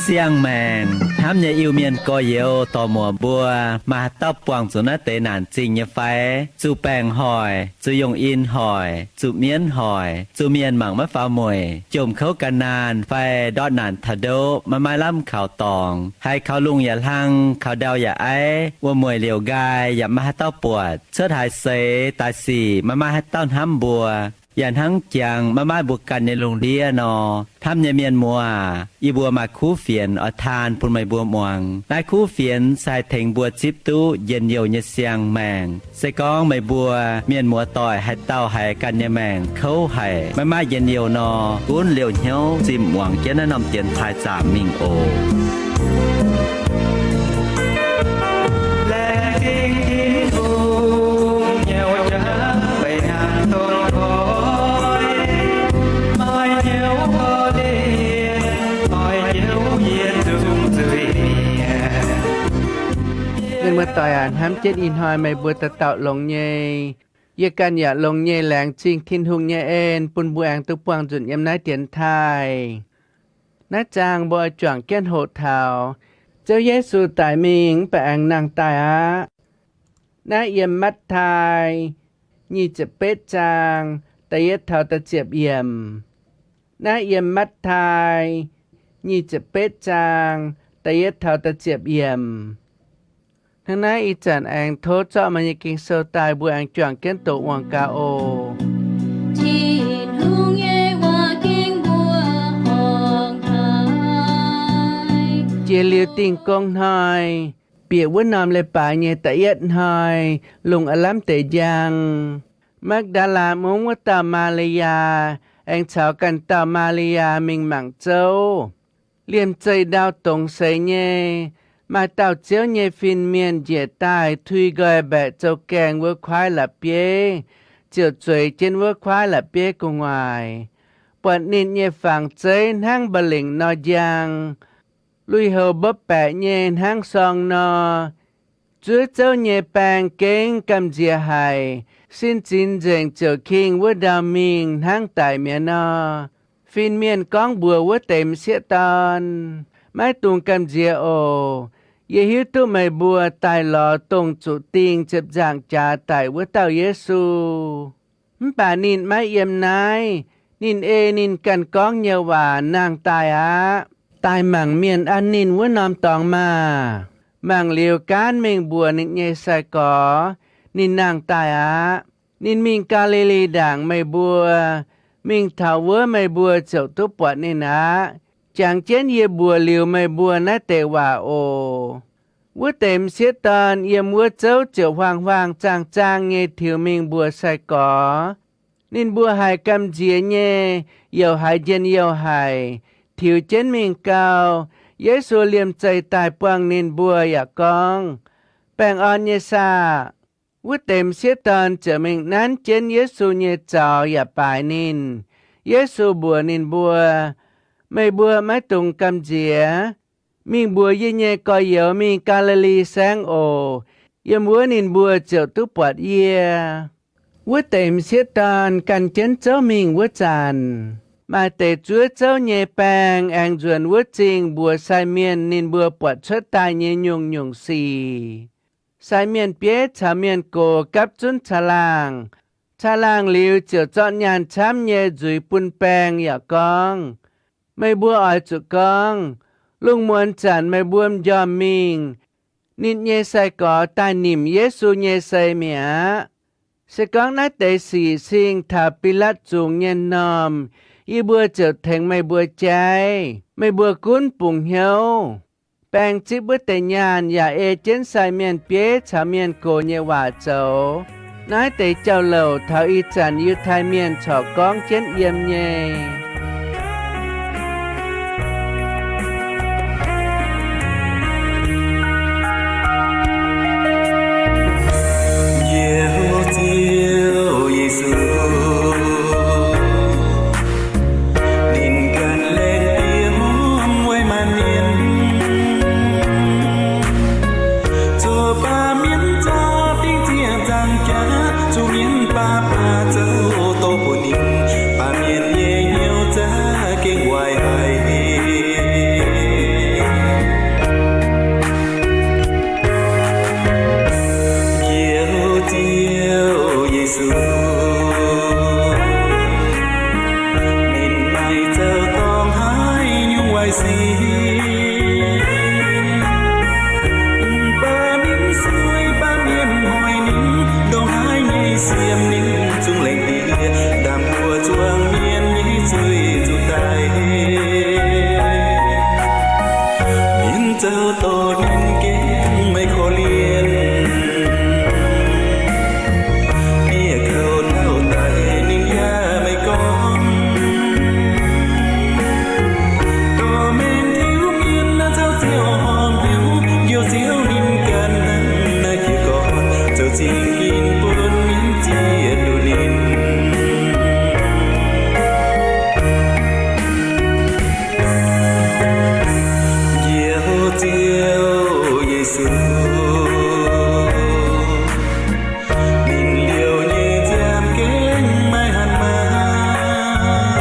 Siang-maengc hnamv nyei Iu-Mienh gorx-youz dorc-muoc mbuo, maaih haaix dauh buangh zuqc naaiv deix naanc zingh nyei fai? Zuqc baengc hoic, zuqc yongh in hoic, zuqc mienv hoic, zuqc mienh mangc maiv faaux mueic, jomc kouv gan naanh fai ndortv naanc taux ndoqv, maiv maaih lamh kaux dorngx, haiz kaux lungh yaac hlang, kaux ndau yaac aiv, wuom-mueic liouc nqaai yaac maiv maaih haaix dauh buatc, cuotv haaix seix daaih sic maiv maaih haaix dauh hnamv mbuo, yaac hnangv jangx maiv maaih mbuo ganh nyei lungh ndiev nor. Hnamv nyei mienh muoz aac, yie mbuo maaih kuv fienx oix taan bun meih mbuo muangx. Naaiv kuv fienx se haih tengx mbuo zipv duqv njien-youh nyei siang-maengc. Se gorngv meih mbuo mienh muoz-doic haaix dauh haiz ganh nyei maengc kouv haic, maiv maaih njien-youh nor, gunv liouh hnyouv zimh muangx jienv naaiv norm dienx taaih zaamc mingh oc. Mienh muoz-doic aac, hnamv jienv ih hnoi meih mbuo dauh dauh longx nyei. Yie ganh yaac longx nyei, laengz zingh Tin-Hungh nyei en bun mbuo aengx duqv buangh nzunc yiem naaiv dienx taaih. Naaiv zaang mbuo oix juangc jienv hoqc taux Ziouv Yesu daic mingh mv baac aengx nangh daaih aqv. Naaiv yiem Matv^taai nyic ziepc betv zaang da'yietv taux da'ziepc yiemc. Naaiv yiem Matv^taai nyic ziepc betv zaang da'yietv taux da'ziepc yiemc. Hnangv naaiv ih zanc aengx tov zorqv meih nyei Ging-Sou daaih, mbuo aengx juangc jienv doqc muangx gaax oc. Tin-Hungh nyei waac ging mbuo horngc haic. Jiex liuz Dingh Gong Hnoi, bieqc wuov norm leiz-baaix nyei da'yietv hnoi, lungh aav lamh deix njang, Makv^ndaa^laa Mungv wuov dauh Maa^li^yaa aengx caux ganh dauh Maa^li^yaa mingh mangc zouv. Liemh zeih ndau dongz seix nyei, maaih dauh Ziouv nyei fin-mienh njiec daaih tui nqoi mbaeqc zoux gaengh wuov kuaaiv la'bieiv, ziouc zueiz jienv wuov kuaaiv la'bieiv gu'nguaaic. Buatc ninh nyei fangx zeiv hnangv mba'lengc nor njang, lui-houx mbopv baeqc nyei hnangv sorng nor. Zuov zouv nyei baeng gengh gamh nziex haic, sin zinx nzengc ziouc king wuov ndau mingh hnangv daic mi'aqv nor. Fin-mienh gorngv mbuox wuov deix m'sieqv dorn, Maiv dungx gamh nziex oc. Yie hiuv duqv meih mbuo daaih lorz dongh zuqc dingh ziepc nzaangc jaax daic wuov dauh Yesu. Mv baac ninh maiv yiem naaiv. Ninh ei ninh ganh gorngv nyei waac nangh daaih aqv. Daaih mangc mienh an ninh wuov norm dorngx maah! Mangc liuz gaanv mingh mbuox ninh nyei sai-gorx, Ninh nangh daaih aqv. Ninh mingh Gaa^li^li Ndaangc. Meih mbuo mingh taux wuov meih mbuo ziouc duqv buatc ninh aqv. Jangx jienv yie mbuox liuz meih mbuo naaiv deix waac oc. Wuov deix m'sieqv dorn yiem wuov zouv ziouc huaang-huaang zaang-zaang nyei tiux mingh mbuox sai-gorx. Ninh mbuo haiz gamh nziex nyei, youc haiz njien-youh haic, tiux jienv mingh gau. Yesu liemh zeih daaih buangh ninh mbuo yaac gorngv, Baengh orn nyei saah? Wuov deix m'sieqv dorn ziouc mingh nanv jienv Yesu nyei zaux yaac baaix ninh. Yesu mbuox ninh mbuo, Meih mbuo maiv dungx gamh nziex. Mingh mbuox yie nyei gorx-youz mingh Gaa^li^li Saengv oc. Yiem wuov ninh mbuo ziouc duqv buatc yie. Wuov deix m'sieqv dorn gan jienv zouv mingh wuov zanc, maaih deix zuov zouv nyei baeng aengx nzuonx wuov zingh mbuox sai mienh ninh mbuo buatc cuotv daaih nyei nyungc-nyungc sic. Sai mienh bieiv caux mienh gox gapv zunv caangh laangh. Caangh laangh liuz ziouc zorqv nyaanh camv nyei nzuiz bun baeng yaac gorngv, Meih mbuo oix zuqc gorngv, lungh muonz zanc meih mbuo m'njormh mingh, ninh nyei sai-gorx daaih nimc Yesu nyei sei mi'aqv. Se gorngv naaiv deix sic sing taux Bilaatv zungx nyei m'normh, yie mbuo ziouc tengx meih mbuo jaiv. Meih mbuo gunv bungx hnyouv. Baeng zipv wuov deix nyaanh yaac ei jienv sai mienh bieiv caux mienh gox nyei waac zoux. Naaiv deix jauv-louc taux ih zanc Yiutai Mienh corc gorngv jienv yiem nyei. Ziouv Yesu, ninh ganh laengz diex muangx weic maanc mienh Baav ninh sueih baav mienh hoic ninh, ndongc haaix nyei siemv ninh zungv laengz diev, ndaam mbuo zuangx mienh nyei zuiz zuqc daic. Mienh zaux dorh ninh gengh maiv korv-lienh. Bieqc kouv taux daic ninh yaac maiv gorngv. Dorh mengh tiuv mienh naaiv caux ziouv horngh hnyouv, njoux Ziouv ninh ganh hnangv naaiv jiez gorn, zoux zingh ginv bun mienh ziex nduqc ninh. Njoux Ziouv Yesu, ninh liouh nyei nziaamv gengh maiv hatc maaz.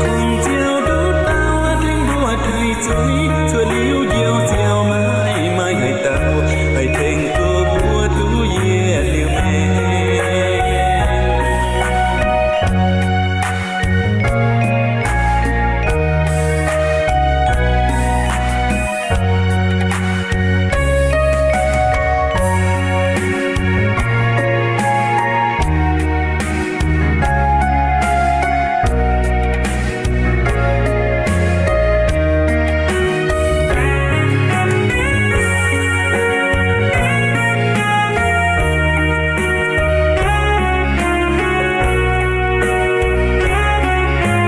Kungx Ziouv nduqc dauh tengx mbuo taaih zuiz, cuotv liuz njoux Ziouv maiv maaih haaix dauh haih tengx duqv mbuo duqv yietc liuz maengc.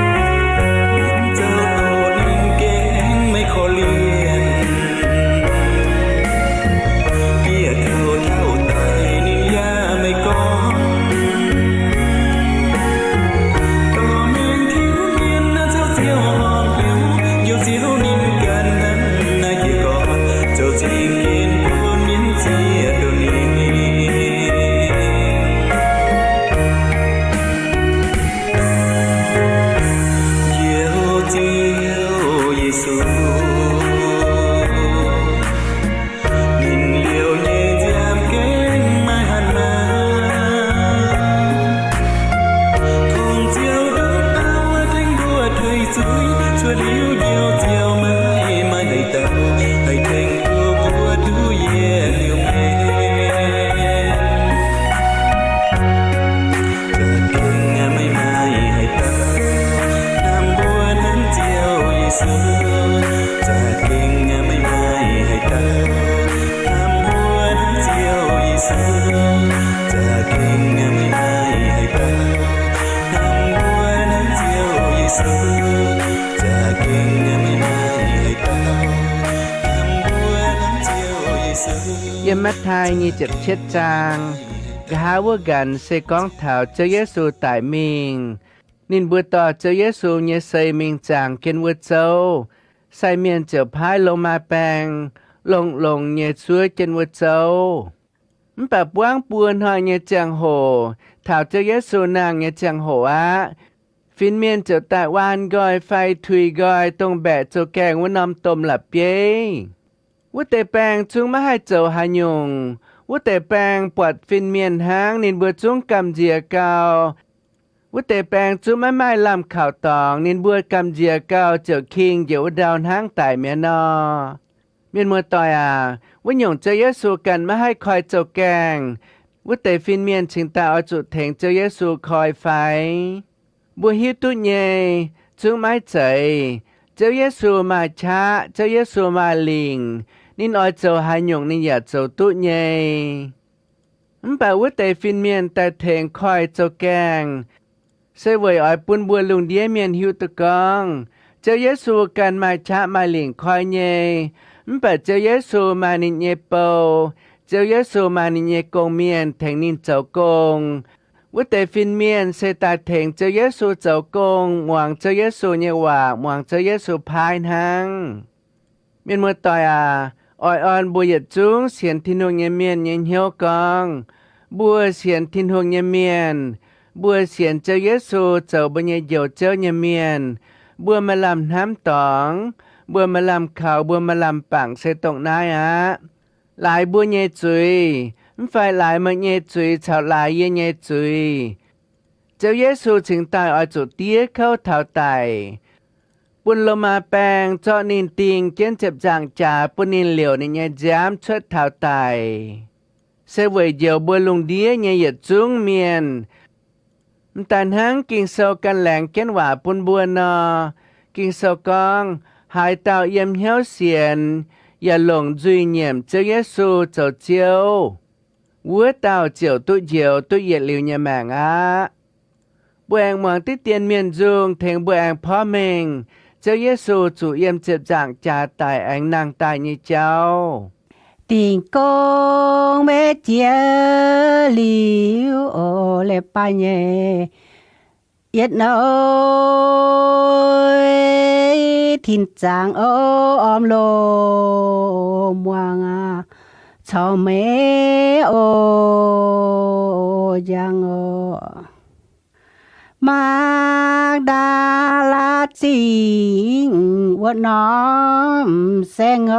Mienh zaux dorh ninh gengh maiv korv-lienh. Bieqc kouv taux daic ninh yaac maiv gorngv. Dorh mengh tiuv mienh naaiv caux ziouv horngh hnyouv, njoux Ziouv ninh ganh hnangv naaiv jiez gorn, zoux zingh ginv bun mienh ziex nduqc ninh. Njoux Ziouv Yesu, ninh liouh nyei nziaamv gengh maiv hatc maaz. Kungx Ziouv nduqc dauh tengx mbuo taaih zuiz, cuotv liuz njoux Ziouv maiv maaih haaix dauh haih tengx duqv mbuo duqv yietc liuz maengc. Za'gengh maiv maaih haaix dauh hnamv mbuo hnangv Ziouv Yesu. Za'gengh maiv maaih haaix dauh hnamv mbuo hnangv Ziouv Yesu. Za'gengh maiv maaih haaix dauh hnamv mbuo hnangv Ziouv Yesu. Za'gengh maiv maaih haaix dauh hnamv mbuo hnangv Ziouv Yesu. Yiem Matv^taai nyei ziepc cietv zaang, nqa'haav wuov nqanx se gorngv taux Ziouv Yesu daic mingh. Ninh mbuo dorh Ziouv Yesu nyei sei mingh zaangc jienv wuov zouv. Sai mienh ziouc paaiv Lomaa baeng longx-longx nyei zuov jienv wuov zouv. Mv baac buangv buo hnoi nyei ziangh hoc, taux Ziouv Yesu nangh nyei ziangh hoc aqv, fin-mienh ziouc daaih waan nqoi fai tuix nqoi dongh mbaeqc zoux gaengh wuov norm domh la'bieiv. Wuov deix baeng zungv maiv haih zoux haaix nyungc. Wuov deix baeng buatc fin-mienh hnangv, ninh mbuo zungv gamh nziex gau. Wuov deix baeng zungv maiv maaih lamh kaux dorngx, ninh mbuo gamh nziex gau ziouc king njiec wuov ndau hnangv daic mi'aqv nor. Mienh muoz-doic aac, wuov nyungc Ziouv Yesu ganh maiv haih koi zoux gaengh, wuov deix fin-mienh cingx daaih oix zuqc tengx Ziouv Yesu koi fai? Mbuo hiuv duqv nyei, zungv maiv zeiz. Ziouv Yesu maaih qaqv, Ziouv Yesu maaih lingc, ninh oix zoux haaix nyungc ninh yaac zoux duqv nyei. Mv baac wuov deix fin-mienh daaih tengx koi zoux gaengh, se weic oix bun mbuo lungh ndiev mienh hiuv duqv gorngv, Ziouv Yesu ganh maaih qaqv maaih lingc koi nyei. Mv baac Ziouv Yesu maaih ninh nyei bou, Ziouv Yesu maaih ninh nyei gong-mienh tengx ninh zoux gong. Wuov deix fin-mienh se daaih tengx Ziouv Yesu zoux gong, muangx Ziouv Yesu nyei waac, muangx Ziouv Yesu paaiv hnangv. Mienh muoz-doic aac, oix orn mbuo yietc zungv sienx Tin-Hungh nyei mienh nyei hnyouv gorngv, mbuo sienx Tin-Hungh nyei mienh, mbuo sienx Ziouv Yesu zoux mbuo nyei Njoux Ziouv nyei mienh, mbuo maaih lamh hnamv dorngx, mbuo maaih lamh kaux, mbuo maaih lamh bangc se dongh naaiv aqv. Laaix mbuo nyei zuiz, mv fai laaix meih nyei zuiz caux laaix yie nyei zuiz, Ziouv Yesu cingx daaih oix zuqc diev kouv taux daic. bun Lomaa baeng zorqv ninh ding jienv ziepc nzaangc jaax bun ninh liouc ninh nyei nziaamv cuotv taux daic. Se weic njoux mbuo lungh ndiev nyei yietc zungv mienh. M'daaih hnangv Ging-Sou ganh laengz jienv waac bun mbuo nor, Ging-Sou gorngv, haaix dauh yiem hnyouv sienx yaac longc nzuih nyiemc Ziouv Yesu zoux Ziouv, wuov dauh ziouc duqv njoux duqv yietc liuz nyei maengc aqv. Mbuo aengx muangx diqv dien mienh nzung tengx mbuo aengx porv mengh Ziouv Yesu zuqc yiem ziepc nzaangc jaax daic aengx nangh daaih nyei jauv. Dingc gong maiv jiex liuz, leiz-baaix nyei yietc noic, tin zaangc orv, orm loz muangx caux meih oc, njang oc. Maa^ndaa^laa Zingh wuov norm saeng oc,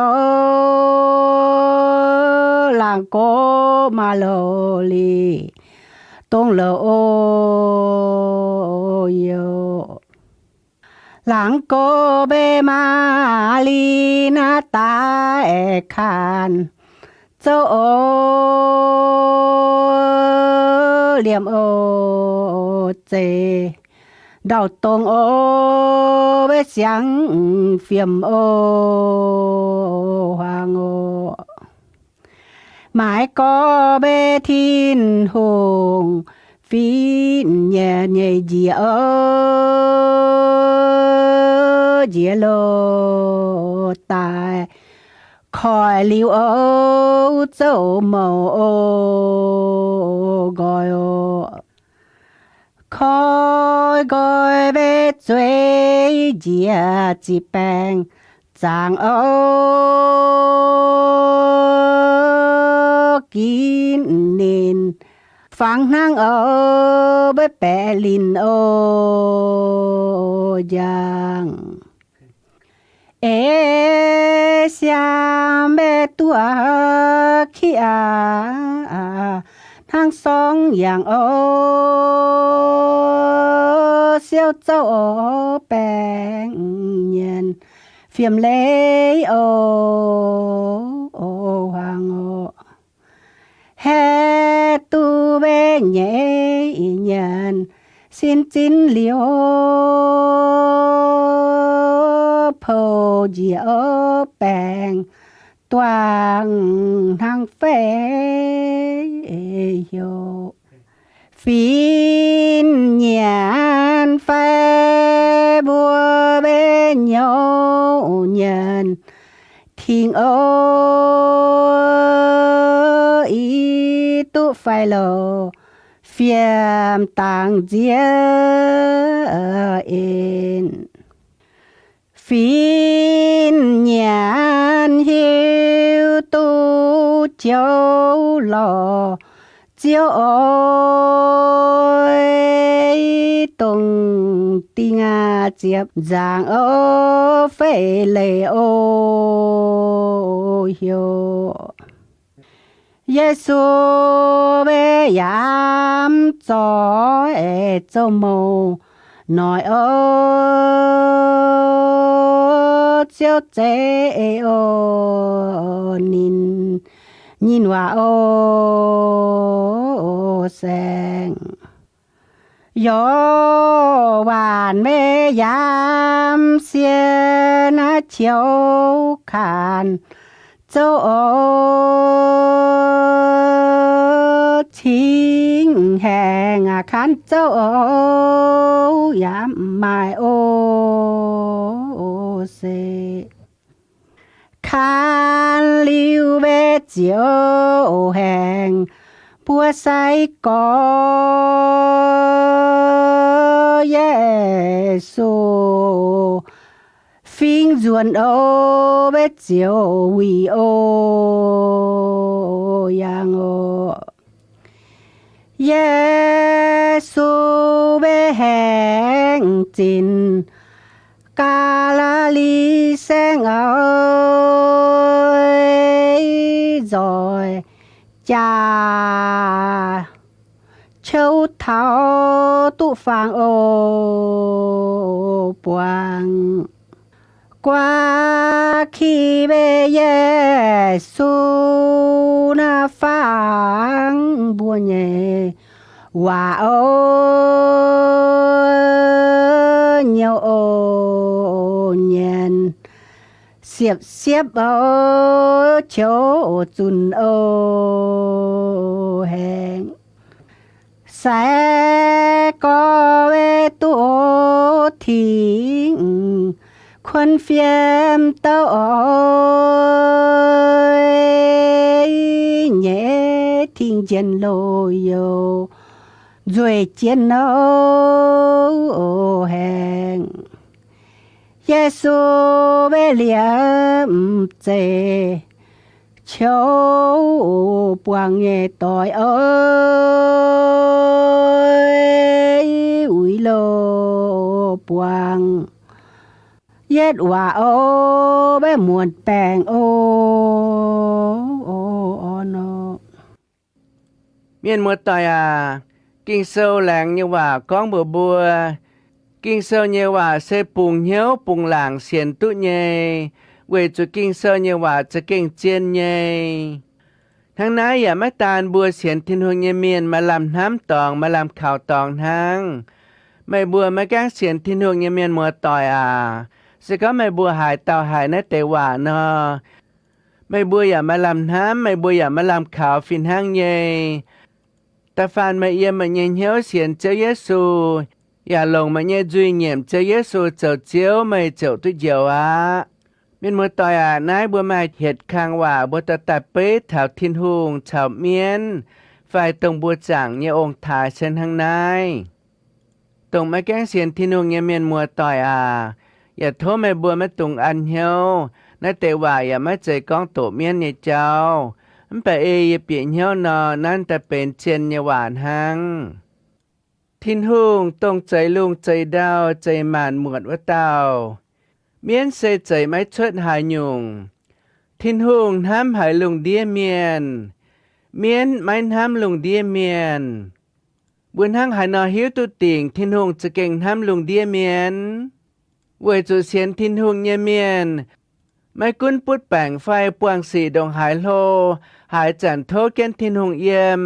laangz gox maa loz li dongh loz oc, yoc. Laangz gox mbe maa li naaiv daaih kanh zouv oc, liemh oc, zeiz ndau-dongh oc, mbe siangx fiem oc, huaang oc. Maaiz gorx mbe Tin-Hungh fin-nyienc nyei njiec oc, njiec loz daaih koiv liuz oc, zouv mouc oc, nqoi oc. Koiv nqoi mbe zueiz njiec ziqc baengc zaangc oc, ginv ninh fangx hnangv oc, mbe baeqc linh oc, njang. Eix siaam mbe duqv kiqv aqv, hnangv sorngv yangh oc, siouv zouv oc, baengc nyienc fiem leiz oc, huaang oc. Haeqv duqv mbe nyeic nyienc sin zinv liuz, pou njiec oc, baengc duangh hnangv fei heuc. Fin-nyienc fai mbuo mbe nyouz nyienc tengx oc, i duqv fai loz fiem dangx nziex en. Fin-nyienc hiuv duqv joux lorh, Ziouv oc, dongh ding aqv ziepc nzaangc oc, fei leiz oc, heuc Yesu mbe yaac zoix zouv mouc noic oc, Ziouv zeiv oc, ninh nyinh waac oc, saeng. Yo^waan mbe yaac sienx naaiv qiu kanh zouv oc, cingx haengh aqv, kanh zouv oc, yaac maaih oc, se kanh liuz mbe ziouc haengh mbuo sai-gorx Yesu fingx nzuonx oc, mbe ziouc wuic oc, yangh oc. Yesu mbe haengh zinc Gaa^li^li Saengv oc, nzoih jaax ciouv taux duqv faang oc, buangh Guaax ki mbe Yesu naaiv fangx mbuo nyei waac oc, nyouv oc, nyienx siepv-siepv oc, qiouv zunc oc, haengh sai gorx weic duqv tengx kuonx fiem douh oc, nyei tingx njien-louh youc nzueic jienv oc, haengh Yesu mbe liemh zeih qiouv buangh nyei doic oc, uix louh buangh yietv waac oc, maiv muonc baengc oc. Mienh muoz-doic aac, Ging-Sou laengz nyei waac gorngv mbuox mbuo, Ging-Sou nyei waac se bungx hnyouv bungx laangc sienx duqv nyei, weic zuqc Ging-Sou nyei waac za'gengh zien nyei. Hnangv naaiv yaac maiv daan mbuo sienx Tin-Hungh nyei mienh maaih lamh hnamv dorngx, maaih lamh kaux dorngx hnangv. Meih mbuo maiv gaengh sienx Tin-Hungh nyei mienh muoz-doic aac, se gorngv meih mbuo haaix dauh haiz naaiv deix waac nor, meih mbuo yaac maaih lamh hnamv, meih mbuo yaac maaih lamh kaux fih hnangv nyei. Da'faanh meih yiem meih nyei hnyouv sienx Ziouv Yesu, yaac longc meih nyei nzuih nyiemc Ziouv Yesu zoux Ziouv, meih ziouc duqv njoux aqv. Mienh muoz-doic aac, naaiv mbuo maaih hietc kang waac mbuo dorh daaih beiv taux Tin-Hungh caux mienv fai dongh mbuo zaangc nyei ong-taaix se hnangv naaiv. Dongh maiv gaengh sienx Tin-Hungh nyei mienh muoz-doic aac, yaac tov meih mbuo maiv dungx an hnyouv. Naaiv deix waac yaac maiv zeiz gorngv doqc mienv nyei jauv. Mv baac ei yie bieqc hnyouv nor, nanv daaih benx zien nyei waac hnangv. Tin-Hungh dongh zeix lungh zeix ndau, zeix maanc muotc wuov dauh. Mienv se zeix maiv cuotv haaix nyungc. Tin-Hungh hnamv haiz lungh ndiev mienh. Mienv maiv hnamv lungh ndiev mienh. Mbuo hnangv haaix nor hiuv duqv dingc Tin-Hungh za'gengh hnamv lungh ndiev mienh? Weic zuqc sienx Tin-Hungh nyei mienh maiv gunv butv baengc fai buangh sic ndongc haaix hlo, haaix zanc tov jienv Tin-Hungh yiem,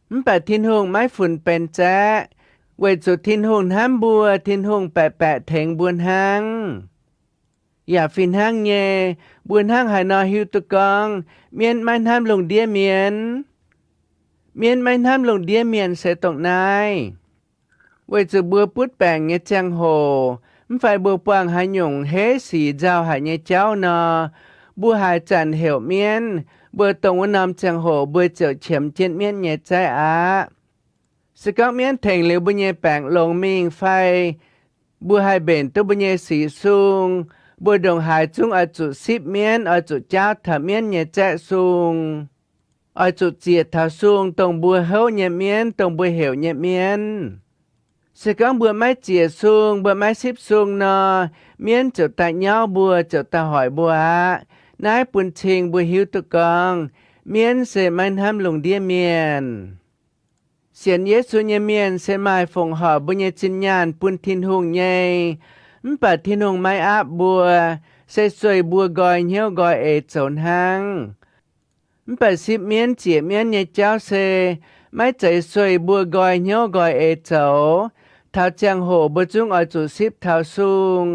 mv baac Tin-Hungh maiv funx benx zaeqv, weic zuqc Tin-Hungh hnamv mbuo, Tin-Hungh baeqc baeqc tengx mbuo hnangv. Yaac fih hnangv nyei, mbuo hnangv haaix nor hiuv duqv gorngv mienv maiv hnamv lungh ndiev mienh? Mienv maiv hnamv lungh ndiev mienh se dongh naaiv. Weic zuqc mbuo butv baengc nyei ziangh hoc, mv fai mbuo buangh haaix nyungc heiv sic nzauh haic nyei jauv nor, mbuo haaix zanc heuc mienv, mbuo dongh wuov norm ziangh hoc mbuo ziouc qiemx jienv mienv nyei zaeqv aqv. Se gorngv mienv tengx liuz mbuo nyei baengc longx mingh fai mbuo haih mbenc duqv mbuo nyei sic sung, mbuo ndongc haaix zungv oix zuqc sipv mienv, oix zuqc jaauv taux mienv nyei zaeqv sung, oix zuqc ziec taux sung dongh mbuo houv nyei mienv, dongh mbuo heuc nyei mienv. Se gorngv mbuo maiv ziec sung, mbuo maiv sipv sung nor, mienv ziouc daaih nyauv mbuo, ziouc daaih hoic mbuo aqv. Naaiv bun cing mbuo hiuv duqv gorngv mienv se maiv hnamv lungh ndiev mienh. Sienx Yesu nyei mienh se maaih fongc horc mbuo nyei zinh nyaanh bun Tin-Hungh nyei. Mv baac Tin-Hungh maiv aapv mbuo, se sueih mbuo nqoi hnyouv nqoi eix zoux hnangv. Mv baac sipv mienv ziec mienv nyei jauv se maiv zeiz sueih mbuo nqoi hnyouv nqoi eix zoux. Taux ziangh hoc mbuo zungv oix zuqc sipv taux sung.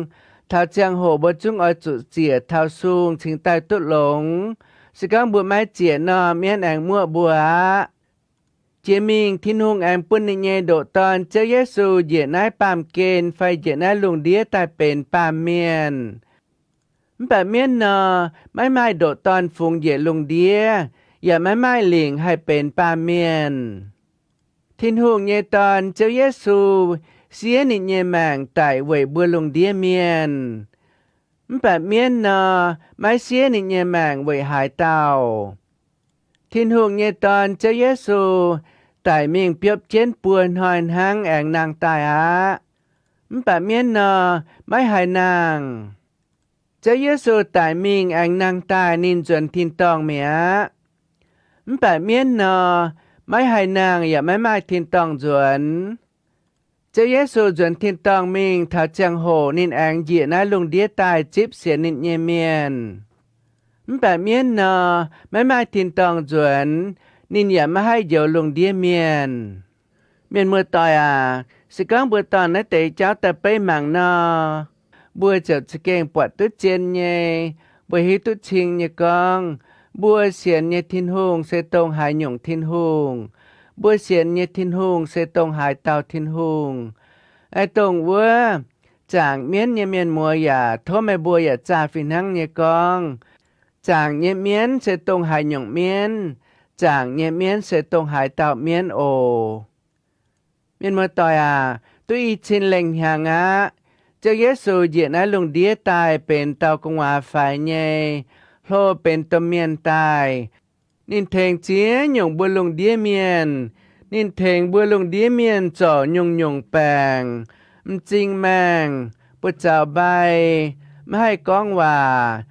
Taux ziangh hoc mbuo zungv oix zuqc ziec taux sung cingx daaih duqv longx. Se gorngv mbuo maiv ziec nor, mienv aengx muoqv mbuo aqv. Jiex mingh Tin-Hungh aengx bun ninh nyei ndoqc Dorn, Ziouv Yesu, njiec naaiv baamh gen fai njiec naaiv lungh ndiev daaih benx baamh mienh. Mv baac mienv nor, maiv maaih ndoqc Dorn fungx njiec lungh ndiev, yaac maiv maaih lingc haih benx baamh mienh. Tin-Hungh nyei Dorn, Ziouv Yesu, siev ninh nyei maengc daic weic mbuo lungh ndiev mienh. Mv baac mienv nor, maiv siev ninh nyei maengc weic haaix dauh. Tin-Hungh nyei Dorn, Ziouv Yesu, daic mingh biopv jienv buo hnoi hnangv aengx nangh daaih aqv. Mv baac mienv nor, maiv haiz nangh. Ziouv Yesu daic mingh aengx nangh daaih ninh nzuonx tin-dorngh mi'aqv. Mv baac mienv nor, maiv haiz nangh yaac maiv maaih tin-dorngh nzuonx. Ziouv Yesu nzuonx tin-dorngh mingh taux ziangh hoc ninh aengx njiec naaiv lungh ndiev daaih zipv sienx ninh nyei mienh. Mv baac mienv nor, maiv maaih tin-dorngh nzuonx, ninh yaac maiv haih njoux lungh ndiev mienh. Mienh muoz-doic aac, se gorngv mbuo dorh naaiv deix jauv daaih beiv mangc nor, mbuo ziouc za'gengh buatc duqv zien nyei, mbuo hiuv duqv cing nyei gorngv, mbuo sienx nyei Tin-Hungh se dongh haaix nyungc Tin-Hungh. Mbuo sienx nyei Tin-Hungh se dongh haaix dauh Tin-Hungh. Aeqv, dongh wuov zaangc mienv nyei mienh muoz yaac tov meih mbuo yaac zaah fih hnangv nyei gorngv, zaangc nyei mienv se dongh haaix nyungc mienv, zaangc nyei mienv se dongh haaix dauh mienv oc. Mienh muoz-doic aac, duqv i cin lengh hnyangx aqv, Ziouv Yesu njiec naaiv lungh ndiev daaih benx dauh gu'nguaaz faix nyei, hlo benx domh mienh daaih. Ninh tengx ziex nyungc mbuo lungh ndiev mienh. Ninh tengx mbuo lungh ndiev mienh zorc nyungc-nyungc baengc, m'zing maengh, buoz-zaux mbai, maiv haih gorngv waac.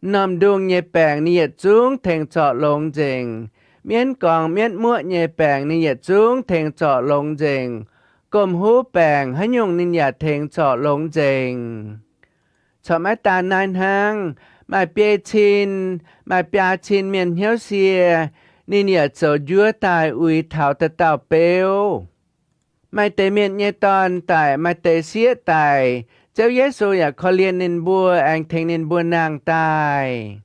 M'normh ndungh nyei baengc ninh yietc zungv tengx zorc longx nzengc. Mienv gorngx mienv muoqv nyei baengc ninh yietc zungv tengx zorc longx nzengc. Gomh huv baengc haaix nyungc ninh yaac tengx zorc longx nzengc. Corc maiv daan naaiv hnangv, maaih biei cin, maaih biaa cin mienh hnyouv sie, ninh yaac zoux njuov daaih uix taux dauh dauh beuv. Maaih deix mienh nyei dorn daic, maaih deix sieqv daic, Ziouv Yesu yaac korv-lienh ninh mbuo, aengx tengx ninh mbuo nangh daaih.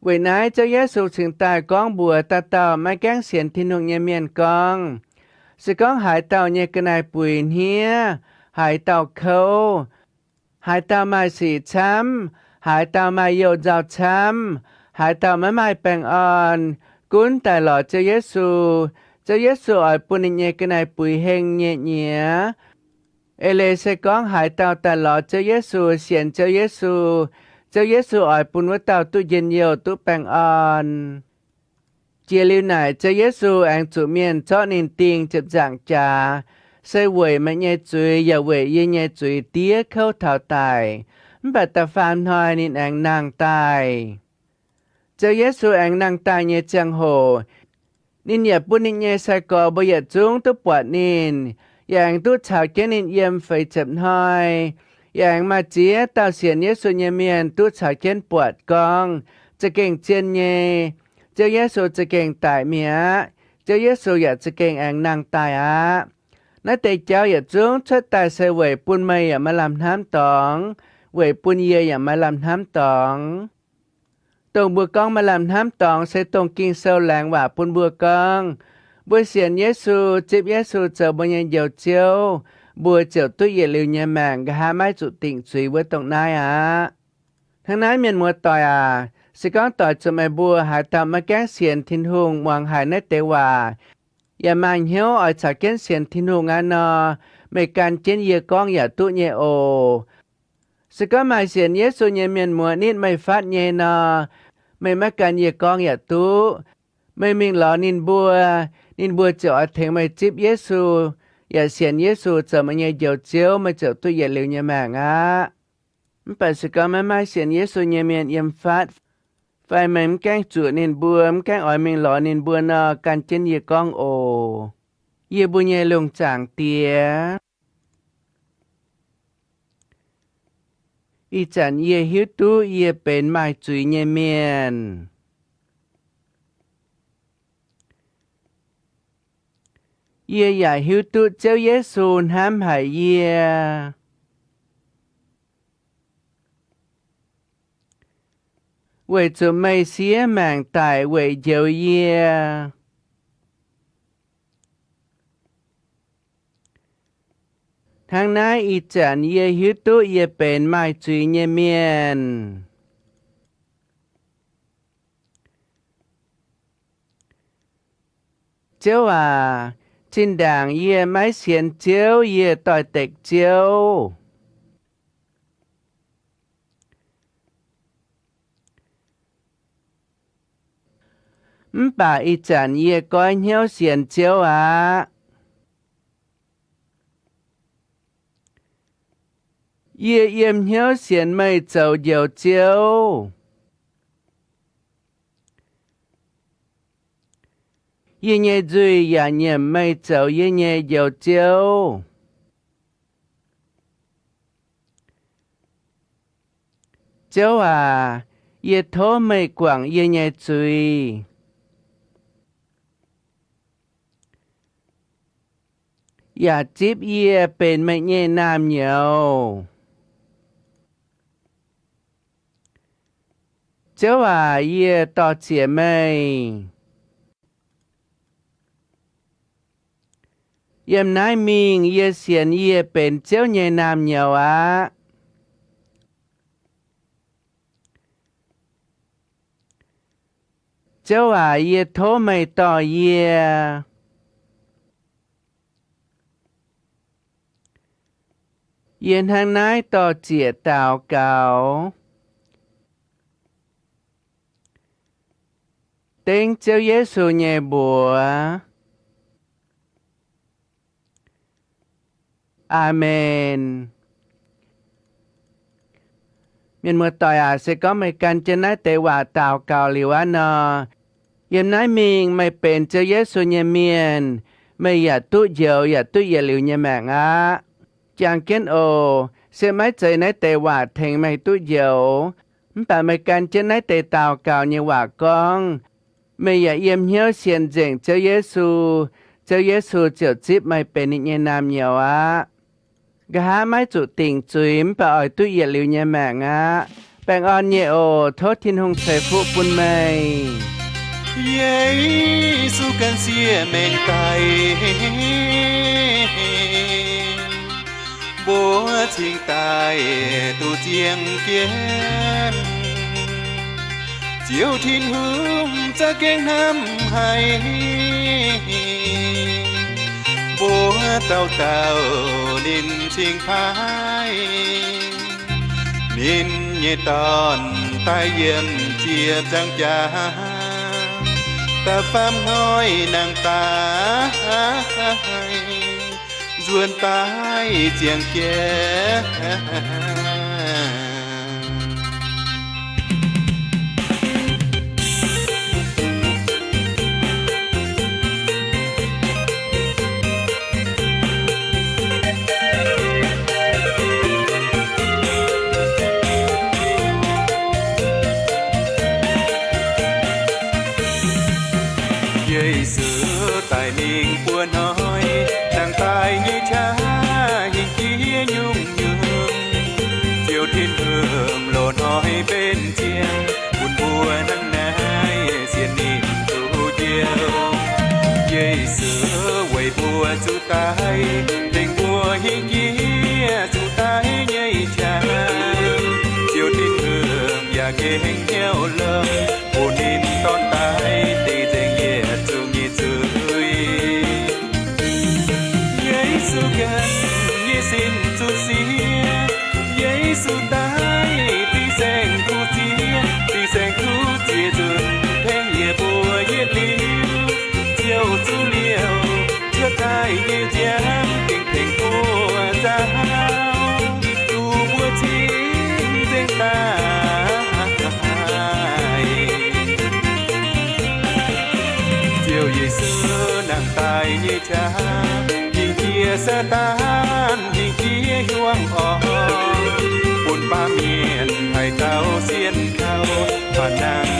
Weic naaiv Ziouv Yesu cingx daaih gorngv mbuox dauh dauh maiv gaengh sienx Tin-Hungh nyei mienh gorngv, se gorngv haaix dauh nyei ga'naaiv-buix hniev, haaix dauh kouv, haaix dauh maaih sic camv, haaix dauh maaih youh nzauh camv, haaix dauh maiv maaih baengh orn, gunv daaih lorz Ziouv Yesu. Ziouv Yesu oix bun ninh nyei ga'naaiv-buix heng nyei nyiex. Eix leiz se gorngv haaix dauh daaih lorz Ziouv Yesu, sienx Ziouv Yesu, Ziouv Yesu oix bun wuov dauh duqv njien-youh, duqv baengh orn. Jiex liuz naaic, Ziouv Yesu aengx zuqc mienh zorqv ninh dingh ziepc nzaangc jaax, se weic meih nyei zuiz yaac weic yie nyei zuiz diev kouv taux daic. Mv baac da'faam hnoi ninh aengx nangh daaih. Ziouv Yesu aengx nangh daaih nyei ziangh hoc, ninh yaac bun ninh nyei sai-gorx mbuo yietc zungv duqv buatc ninh, yaac aengx duqv caux jienv ninh yiem feix ziepc hnoi. Yaac aengx maaih ziex dauh sienx Yesu nyei mienh duqv caux jienv buatc gorngv, za'gengh zien nyei, Ziouv Yesu za'gengh daic mi'aqv. Ziouv Yesu yaac za'gengh aengx nangh daaih aqv. Naaiv deix jauv yietc zungv cuotv daaih se weic bun meih yaac maaih lamh hnamv dorngx, weic bun yie yaac maaih lamh hnamv dorngx. Dongh mbuo gorngv maaih lamh hnamv dorngx se dongh Ging-Sou laengz waac bun mbuo gorngv, mbuo sienx Yesu, zipv Yesu zoux mbuo nyei Njoux Ziouv, mbuo ziouc duqv yietc liuz nyei maengc, nqa'haav maiv zuqc dingc zuiz wuov dongh naaiv aqv. Hnangv naaiv, mienh muoz-doic aac, se gorngv doix zuqc meih mbuo haaix dauh maiv gaengh sienx Tin-Hungh, muangx haic naaiv deix waac, yaac maaih hnyouv oix caux jienv sienx Tin-Hungh aqv nor, meih gan jienv yie gorngv yaac duqv nyei oc. Se gorngv maaih sienx Yesu nyei mienh muoz nitv meih fatv nyei nor, meih maiv gan yie gorngv yaac duqv. Meih mingh lorz ninh mbuo, ninh mbuo ziouc oix tengx meih zipv Yesu, yaac sienx Yesu zoux meih nyei Njoux Ziouv, meih ziouc duqv yietc liuz nyei maengc aqv. Mv baac se gorngv maiv maaih sienx Yesu nyei mienh yiem fatv, fai meih mv gaengh zuqc ninh mbuo, mv gaengh oix mingh lorz ninh mbuo nor, gan jienv yie gorngv oc. Yie mbuo nyei lungh zaangc Diex, ih zanc yie hiuv duqv yie benx maaih zuiz nyei mienh. Yie yaac hiuv duqv Ziouv Yesu hnamv haic yie, weic zuqc meih siev maengc daic weic njoux yie. Hnangv naaiv ih zanc yie hiuv duqv yie benx maaih zuiz nyei mienh. Ziouv aac, zinh ndaangc yie maiv sienx Ziouv, yie doix-dekc Ziouv. Mv baac ih zanc yie goiv hnyouv sienx Ziouv aqv. Yie yiem hnyouv sienx meih zoux Njoux Ziouv. Yie nyei nzuih yaac nyiemc meih zoux yie nyei Njoux Ziouv. Ziouv aac, yie tov meih guangc yie nyei zuiz, yaac zipv yie benx meih nyei naamh nyouz. Ziouv aac, yie dor-ziec meih. Yiem naaiv mingh yie sienx yie benx Ziouv nyei naamh nyouz aqv. Ziouv aac, yie tov meih dorh yie. Yie hnangv naaiv dor-ziec daux gaux, dengv Ziouv Yesu nyei mbuox. Aamen. Mienh muoz-doic aac, se gorngv meih gan jienv naaiv deix waac daux gaux liuz aqv nor, yiem naaiv mingh meih benx Ziouv Yesu nyei mienh, meih yaac duqv njoux yaac duqv yietc liuz nyei maengc aqv. Jangx jienv oc. Se maiv zeiz naaiv deix waac tengx meih duqv njoux, mv baac meih gan jienv naaiv deix daux gaux nyei waac gorngv, meih yaac yiem hnyouv sienx nzengc Ziouv Yesu, Ziouv Yesu ziouc zipv meih benx ninh nyei naamh nyouz aqv. Nqa'haav maiv zuqc dingc zuiz mv baac oix duqv yietc liuz nyei maengc aqv. Baengh orn nyei oc. Tov Tin-Hungh ceix fuqv bun meih. Yesu ganh sieqv mengh daic, mbuo cingx daaih duqv ziangh jienv. Ziouv Tin-Hungh za'gengh hnamv haic, mbuo dauh dauh ninh cingx paaiv. Ninh nyei Dorn daaih yiem ziepc nzaangc jaax, da'faam hnoi nangh daaih nzuonx daaih ziangh jienv. Yesu daic mingh buo hnoi, nangh daaih nyei qaqv hingh jiex nyungc-nyungc. Ziouv Tin-Hungh loz-hnoi mbenc ziangh, bun mbuo hnangv naaiv sienx ninh duqv Njoux. Yesu weic mbuo zuqc daic, tengx mbuo hingh jiex zuqc daic nyei qaqv. Ziouv Tin-Hungh yaac gengh hnyouv longx, bun ninh dorn daic dingc nzengc yietc zungv nyei zuiz. Yesu ganh nyei sin zuqc siev, Yesu daic dingc saeng-kuv ziex, dingc saeng-kuv ziex nzunc tengx yie mbuo yietc liuz. Ziouv zuqc liouh cuotv daaih nyei nziaamv gengh tengx mbuo nzaaux, zuqc mbuo cingx nzengc daaih. Ziouv Yesu nangh daaih nyei qaqv, hingh jiex Saadaan hingh jiex hiuang orn, bun baamh mienh haaix dauh sienx kaux, baac nangh